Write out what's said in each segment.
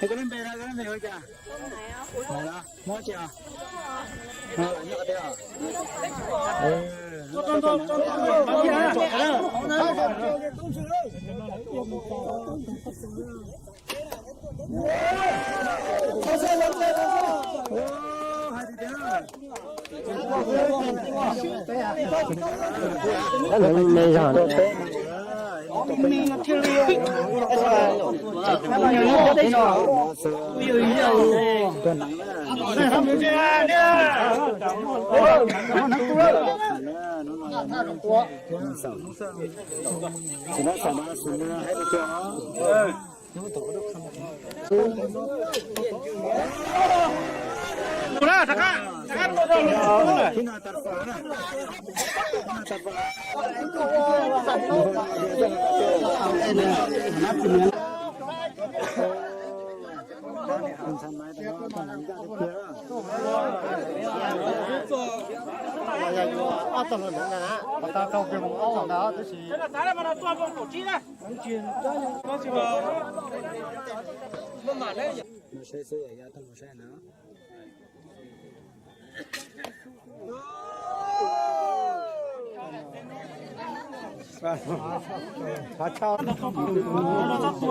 Koj lub npe, koj lub npe hu cas? Muab tsi os. Saib xwb, yog tau mus saib na. Coob daim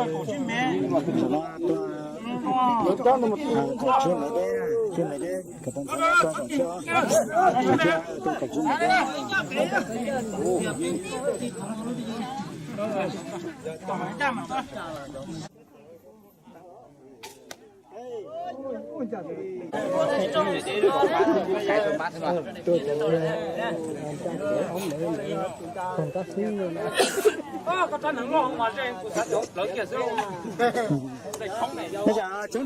peb yam xwb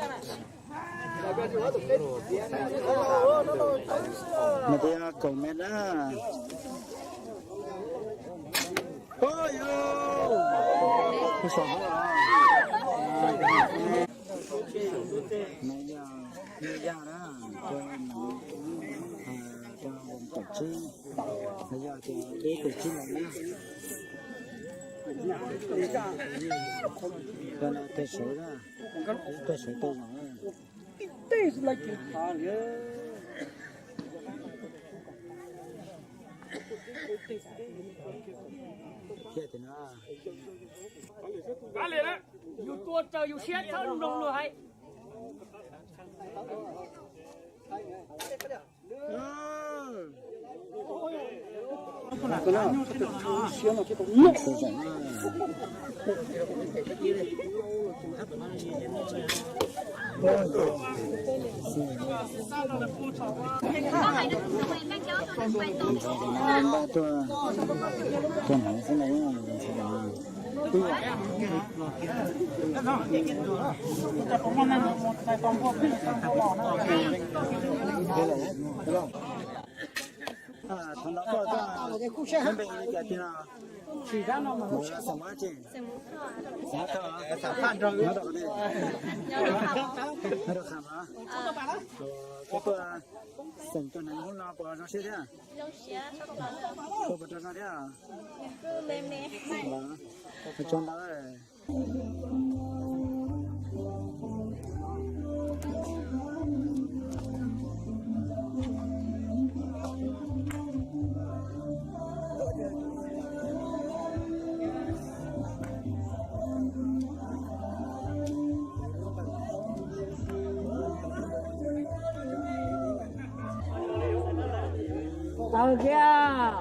os. Nws tias kaum mev na. Nws yog, nws yog na, rau, rau kaum tsib, nws yog tias peb kaum tsib los na. Rau no tej sawv na, tej sawv tej zaum na. Thiab tias no. Yus tua raws yus siab txhob mloog luag hais. Npaj tuaj, tuaj hneev xwb na. Thaum no koj, koj npe li cas tiag? Xeem Muas tsi? Xeem Muas Thoj. Nyob rau qhov twg? Nyob rau Kham los? Koj tuaj xeem tuaj hneev hnub no puas zoo siab thiab? Koj puas rau zog thiab? Ua tsaug ntau. Tau kiag.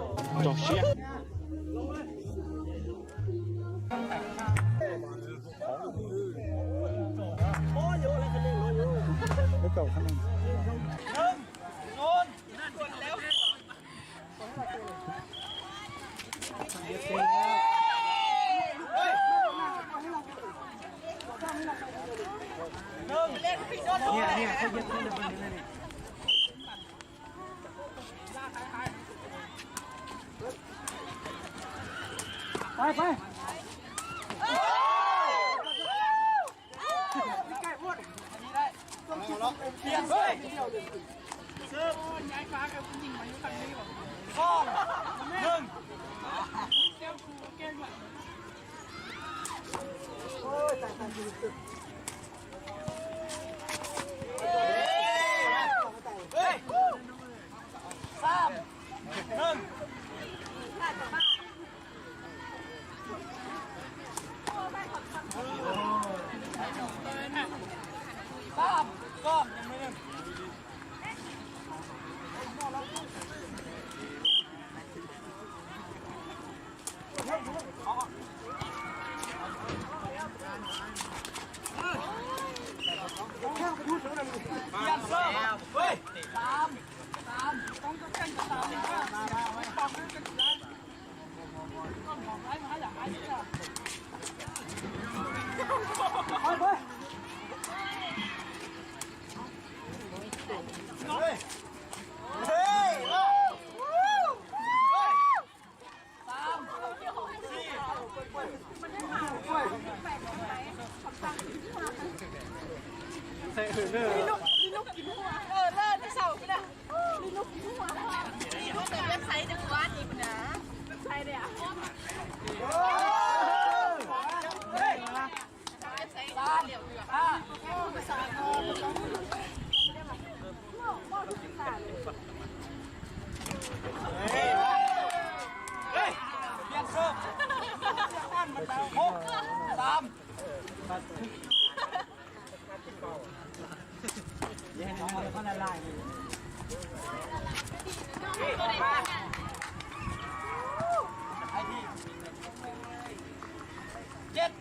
Chết.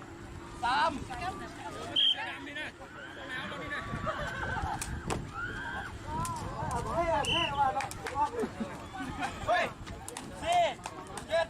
Tám. Ui. Xì. Chết.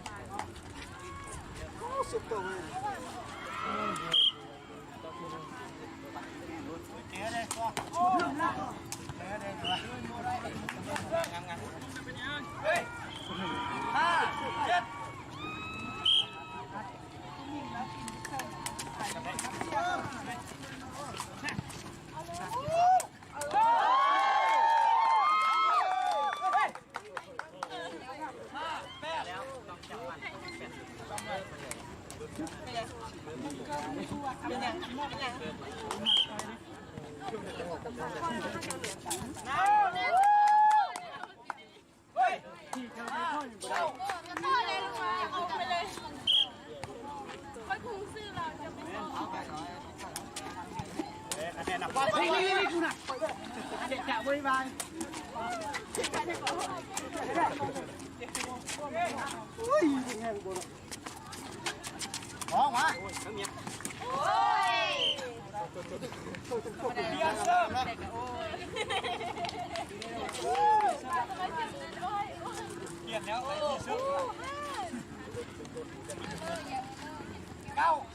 Cao.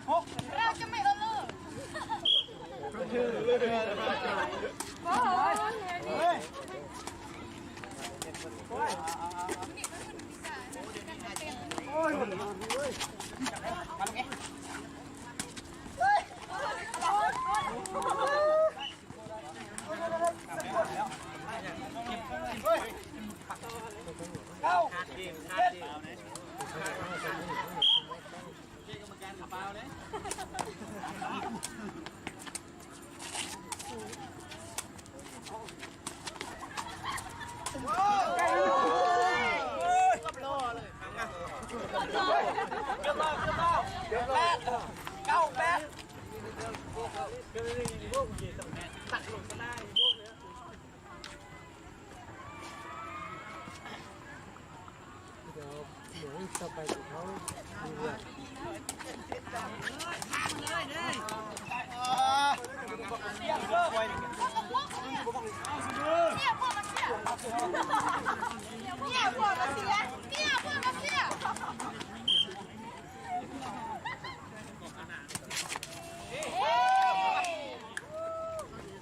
Hút.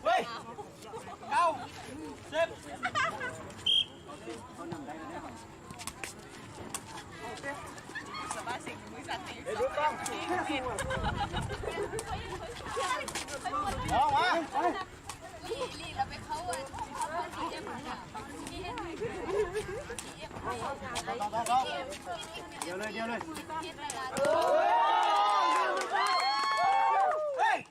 Ui. Cao. Xếp. Đó mà. Nhiều lên, nhiều lên. Ê!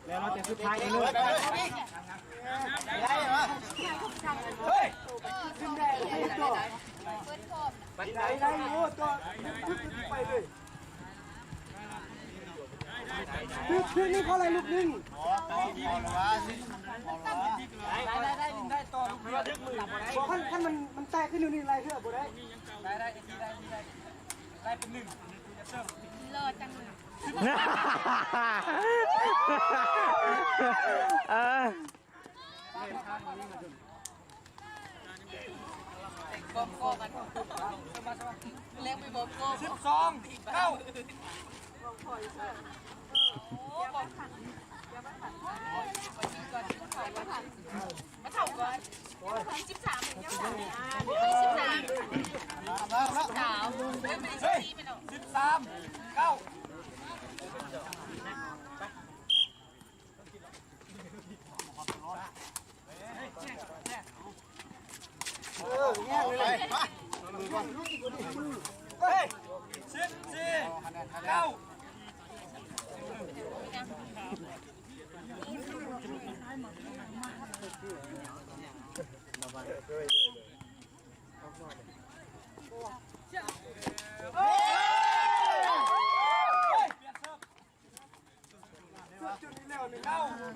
Leo los tias xwb thái ib lub. Twb thiab nej có lay lục ninh. Có khăn, khăn mình, mình tay cái nụ ninh lay nữa bộ đấy. Sib xom kaum. Sib xom kaum. Sib xom kaum. Kaum, sib xom.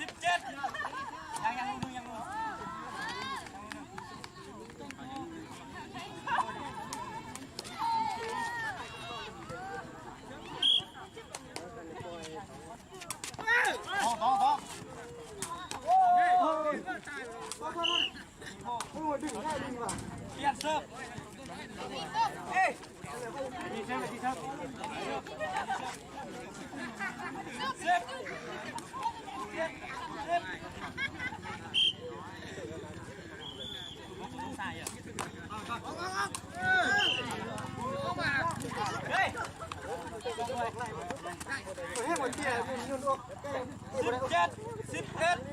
Sib teb. Sib teb, sib teb.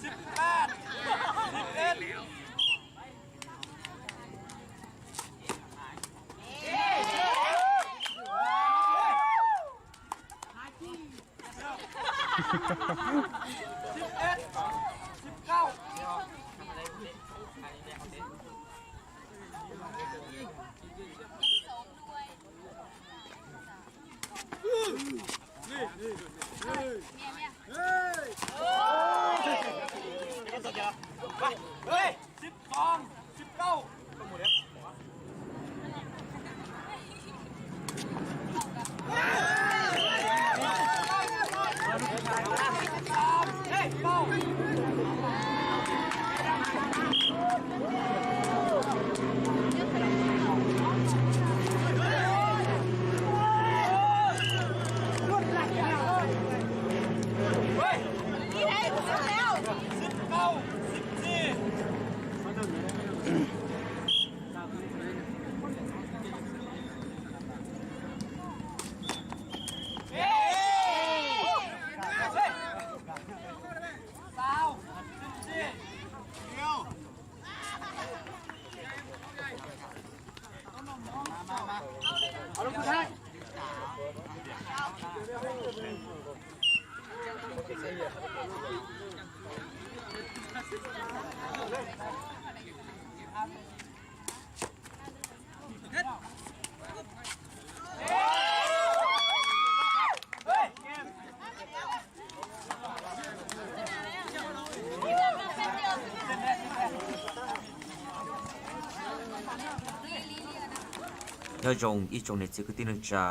Sib pab, sib peb. Sib peb, sib kaum. Sib xom, sib kaum. Nyob zoo ib tsoom niam txiv kwv tij neej tsa,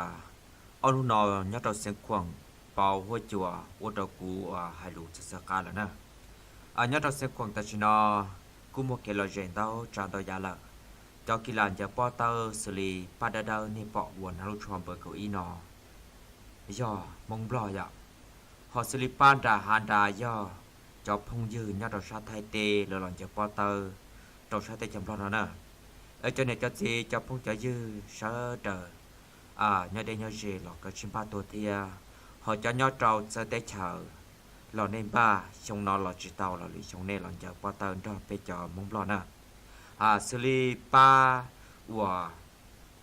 ob hnub no nyob rau Xeev Khuam pau huab cua ua rau kuv hais lus txog txog qab lawm na. Nyob rau Xeev Khuam tam sim no kuj muaj kev lom zem ntau tsav ntau yam lawm. Cov kis las ncaws pob tawb xws li pab dawb dawb nej pom uas nag lub tsho npawb kaum ib no yog Hmoob Nplog yom. Ho xws li pab nram hav nrad yog cov phooj ywg nyob rau sab Thaib teb lawv los ncaws pob tawb rau sab teb chaws Nplog no na. Cov niam cov txiv cov phooj cov ywg sawv daws nyob deb nyob ze los koj tsis npaj tuag thiab. Ho cov nyob rau txawv teb chaws los nej npaj xyoo no los tsis tau los lwm xyoo nej los ncaws pob tawb nrog peb cov Hmoob Nplog na. Xws li pab uas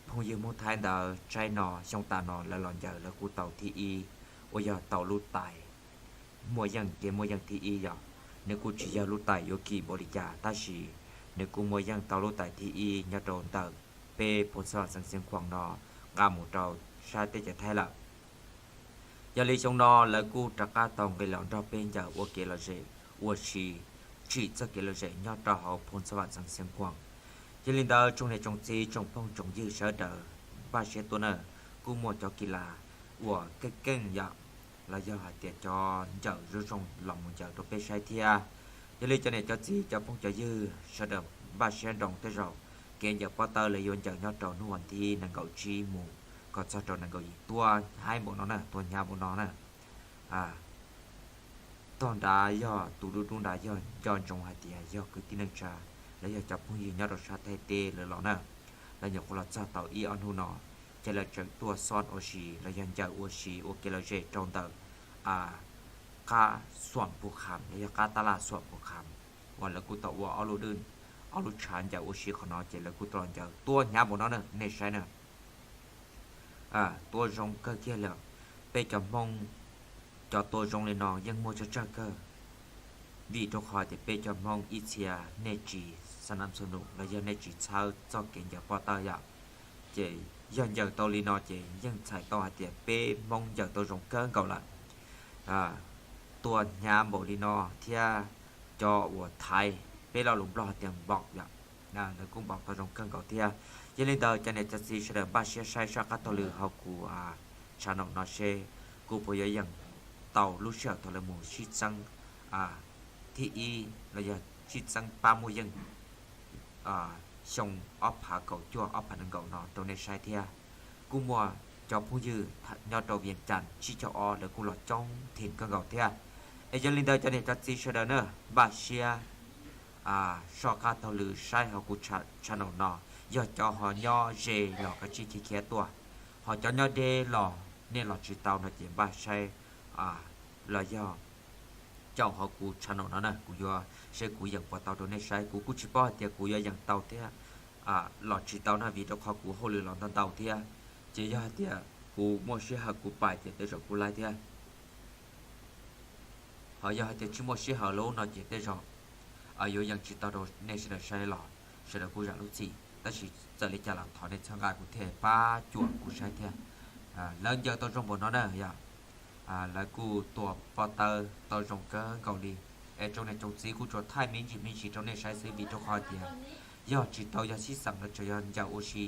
phooj ywg Hmoob Thaib ntawd tsaib no xyoo tas no lawv los ncaws lawv kuj tau thib ib uas yog tau lub tais muaj yeej, kev muaj yeej thib ib yom. Nws kuj tsis yog lub tais yuav kim npaum li cas tab sis nws kuj muaj yeej tau lub tais thib ib nyob rau ntawm peb Phoos Xab Vam Xeev Khuam no nqa mus rau sab teb chaws Thaib lawm. Yog li xyoo no lawv kuj rov qab tau nqis los nrog peb ncaws ua kev lom zem ua si tsim txoj kev lom zem nyob rau hauv Phoos Xab Vam Xeev Khuam. Yog li ntawd tsoom niam tsoom txiv tsoom phooj tsoom ywg sawv daws npaj siab tuaj na. Kuj muaj cov kis las uas keej keej yom, los yog hais tias cov ncaws zoo zoo los mus ncaws rau peb saib thiab. Yog li cov niam cov txiv cov phooj cov ywg sawv daws npaj siab nroo tej zaum kev ncaws pob tawb lawv yuav ncaws nyob rau hnub vas thib nees nkaum tsib mus kom txog rau nees nkaum yim tuaj haib npaum no na, tuaj hnyav npaum no na. Tog nrad yog tus dub dub nrad yog nco ntsoov hais tias yog kwv tij neej tsa los yog cov phooj ywg nyob rau sab Thaib teb lawv los na. Lawv nyuam qhuav los txog tau ib ob hnub no ces lawv tseem tuaj xob ua si los yog ncaws ua si ua kev lom zem rau ntawm qab Xuam Pus Kham los yog qab tab laj Xuam Pus Kham uas lawv kuj tau ua ob lub dwj, ob lub tshav ncaws ua si qhov no ces lawv kuj tau los ncaws tuaj hnyav npaum no na nej saib na. Tuaj zoo kawg kiag li. Peb cov Hmoob cov tuaj zoo li no yeej muaj tsawg tsawg kawg, vim rau qhov tias peb cov Hmoob ib txhia nej tsis xa nam xa num los yog nej tsis txhawb txoj kev ncaws pob tawb yom. Ces yog ncaws tau li no ces yeej txhais tau hais tias peb Hmoob ncaws tau zoo kawg nkaus lawm. Tuaj hnyav npaum li no thiab cov uas thaiv peb lo lus Nplog hais tias npaum yom, lawv kuj npaum tau zoo kawg nkaus thiab. Yog li ntawd cov niam cov txiv sawv daws npaj siab saib soj qab taug lw hauv kuv channel no seb kuv puas yuav yeem tau lub sij hawm thaum lawv mus sib txeeb thib ib los yog sib txeeb pab muaj yeej xyoo ob phav kaum cuaj ob phav nees nkaum no rau nej saib thiab. Kuj muaj cov phooj ywg nyob rau Vias Cas tsib caug ob lawv kuj los coob thim kawg nkaus thiab. Es yog li ntawd cov niam cov txiv sawv daws na, npaj siab soj qab taug lw saib hauv kuv channel no. Yog cov ho nyob ze los kav tsij khiav khiav tuaj, ho cov nyob deb los nej los tsis tau no ces npaj saib los yog caum hauv kuv channel no na, kuv yuav saib kuv yeem puas tau rau nej saib. Kuv kuj tsis paub hais tias kuv yuav yeem tau thiab los tsis tau na, vim rau qhov kuv hauj lwm los ntau ntau thiab. Ces yog hais tias kuv muaj sij hawm kuv pais ces tej zaum kuj laib thiab. Ho yog hais tias tsis muaj sij hawm lub no ces tej zaum yuav yeem tsis tau rau nej sawv daws saib los sawv daws kuj zam lub txim, tab sis txawm li cas los thov nej txhawb nqa kuv thiab pab cuam kuv saib thiab. Lawv ncaws tau zoo npaum no na yom, lawv kuj tua pob tawb tau zoo kawg nkaus li. Es tsoom niam tsoom txiv kuj tsuas thaij me ntsis me ntsis rau nej saib xwb vim rau qhov tias yog tsis tau yog sib xeem lawv tseem yog ncaws ua si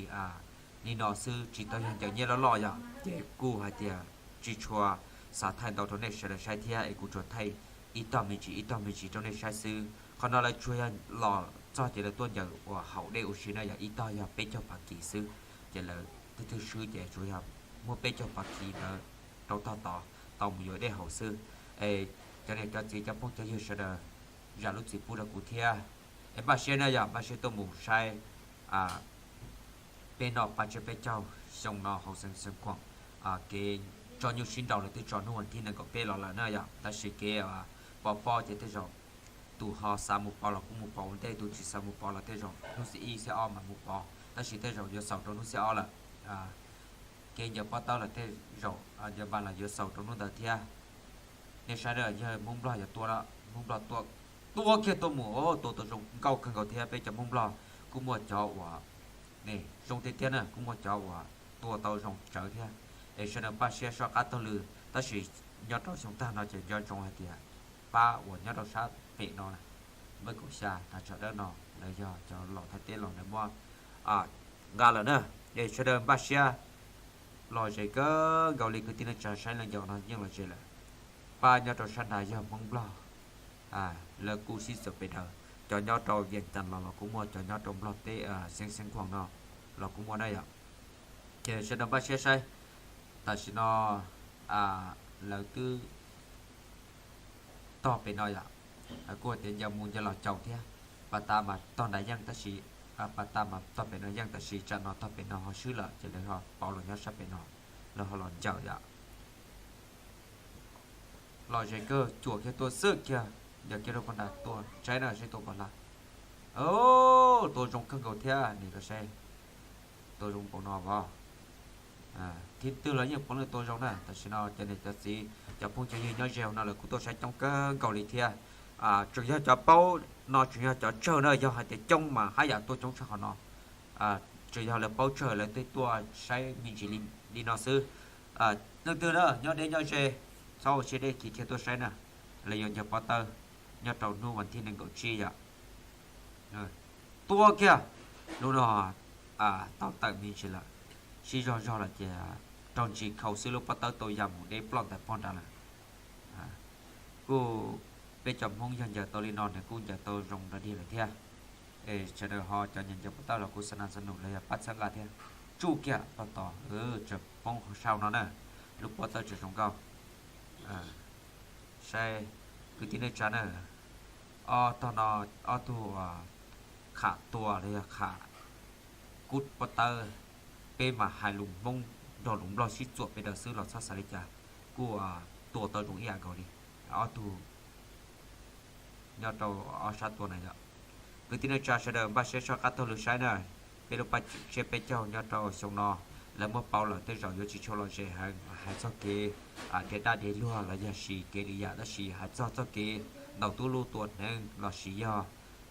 li no xwb tsis tau yog ncaws nyiaj loj loj yom, ces kuj hais tias tsis tshua xav thaij ntau rau nej sawv daws saib thiab es kuv tsuas thaij ib tog me ntsis ib tog me ntsis rau nej saib xwb. Qhov no lawv tsuas yog los txog ces lawv tuaj ncaws uas haus dej ua si na yom, ib tog yog peb caug phav kis xwb, ces lawv twb twb swb ces tsuas yog muab peb caug phav kis ntawd rau tog tod tau mus yuav dej haus xwb. Es cov niam cov txiv cov phooj cov ywg sawv daws zam lub txim pub rau kuv thiab. Es npaj siab na yom, npaj siab tuaj mus saib peb noj pab tsiab peb caug xyoo no hauv Xeev Khuam. Kev tso nyuj sib nraus lawv twb tso hnub vas thib nees nkaum peb los lawm na yom, tab sis kev pov pob ces tej zaum tus ho xav mus pov los kuj mus pov ua ntej, tus tsis xav mus pov los tej zaum hnub xiab ib xiab ob mas mus pov, tab sis tej zaum yuav xaus rau hnub xiab ob lawm. Kev ncaws pob tawb los tej zaum ncaws npas los yuav xaus rau hnub ntawd thiab. Nej saib na, yog Hmoob Nplog yog tua, Hmoob Nplog tua, tua kiag tuaj mus, tua tau zoo nkauj kawg nkaus thiab. Peb cov Hmoob Nplog kuj muaj cov uas zoo tiag tiag na, kuj muaj cov uas tua tau zoo tsawv thiab. Es sawv daws npaj siab soj qab taug lw, tab sis nyob rau xyoo tag no ces nco ntsoov hais tias pab uas nyob rau sab pem no, npawb kaum xya Tav Tsam Dawb no, lawv yog cov laus Thaib teb los lawv muab nqa lawm na. Es sawv daws npaj siab Lom zem kawg nkaus li kwv tij neej tsa, saib leej cov no yeej lom zem lawm. Pab nyob rau sab nrad yog Hmoob Nplog, lawv kuj sib txuam pes daws. Cov nyob rau Vias Cas los los kuj muaj, cov nyob rau Nplog teb Xeev Khuam no los kuj muaj na yom. Ces sawv daws npaj siab saib, tam sim no lawv twb tog pem no yom. Kuj tias ncaws mus ncaws los caum thiab, pas tas mas tog nrad yeej tab sis, pas tas mas tog pem no yeej tab sis tsam no tog pem no ho swb lawm ces lawv ho pauv los nyob sab pem no, lawv ho los ncaws yom. Lom zem kawg, cuam kiag tuaj xwb kiag, ncaws kiag rau pog nrad tuaj saib na, saib tua pom hla. Tua zoo kawg nkaus thiab, nim los saib, tua zoo npaum no vov. Thib twg los yeej puav leej tua zoo na. Tam sim no cov niam cov txiv cov phooj cov ywg nyob ze hauv no lawv kuj tuaj saib coob kawg nkaus li thiab. Tseem yog cov paub no tseem yog cov tsawg na, yog hais tias coob mas haj yam tuaj coob tshaj qhov no. Tseem yog lawv paub tsawg lawv thiaj tuaj saib me ntsis li no xwb. Leej twg na nyob deb nyob ze, txhob ua siab deb, khiav kiag tuaj saib na. Lawv yuav ncaws pob tawb nyob rau hnub vas thib nees nkaum tsib yom. Tua kiag, lub no tau tawm me ntsis lawm, sib zog zog lawm ces raug ntsis khau xwb lub pob tawb tau ya mus deb ploj ntawm pog nrad lawm. Kuj peb cov Hmoob yog ncaws tau li no nws kuj ncaws tau zoo rau dig lawm thiab. Es sawv daws ho cov nyiam ncaws pob tawb los kuj xa nas xa num los yog pab txhawb nqa thiab. Tsuj kiag tog tos, tseem poob sau no na, lub pob tawb tseem zoo nkauj. Saib kwv tij neej tsa na, ob tog no, ob tug qham tua los yog qham kub pob tawb, peb mas hais lus Hmoob nrog lus Nplog sib txuam pes daws xwb los txhob xav li cas, kuj tua tau zoo ib yam nkaus li ob tug nyob rau ob sab tua na yom. Kwv tij neej tsa sawv daws npaj siab soj qab taug lw saib na. Peb lub paj tsiab peb caug nyob rau xyoo no lawv muab pauv lawm, tej zaum yuav tsis tshua lom zem heev hais txog kev dhia daj dhia luag los yog sis kev lwm yam, tab sis hais txog txoj kev ntaus tub lub tua hneev los sis yog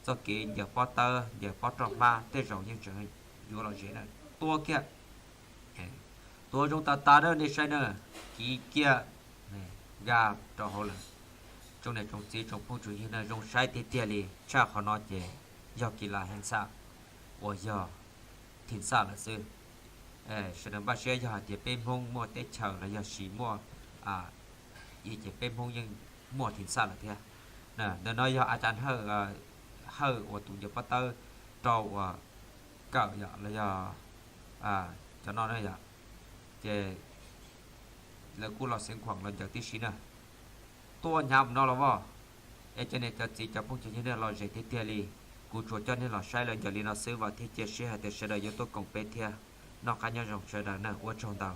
txoj kev ncaws pob tawb ncaws pob roj hmab tej zaum yeej tseem yuav lom zem na. Tua kiag, tua zoo tas tas na, nej saib na, kiv kiag, nkag rau hauv lawm. Tsoom niam tsoom txiv tsoom phooj tsoom ywg na, zoo saib tiag tiag li, tshaj qhov no ces yog kis las heev xaj uas yog thim xaj lawm xwb. Sawv daws npaj siab, yog hais tias peb Hmoob muaj teb chaws los yog sis muaj i ces peb Hmoob yeej muaj thim xaj lawm thiab. Ntawm no yog a cas Hawj uas tus ncaws pob tawb rau uas kawm yom los yog cov no na yom, ces lawv kuj los Xeev Khuam los ncaws tib si na. Tua hnyav no los voj. Es cov niam cov txiv cov phooj cov ywg nej lom zem tiag tiag li. Kuv tsuas coj nej los saib lawv ncaws li no xwb, vam thiab cia siab hais tias sawv daws yuav tuaj koom peb thiab. Noj qab nyob zoo sawv daws na, ua tsaug ntau.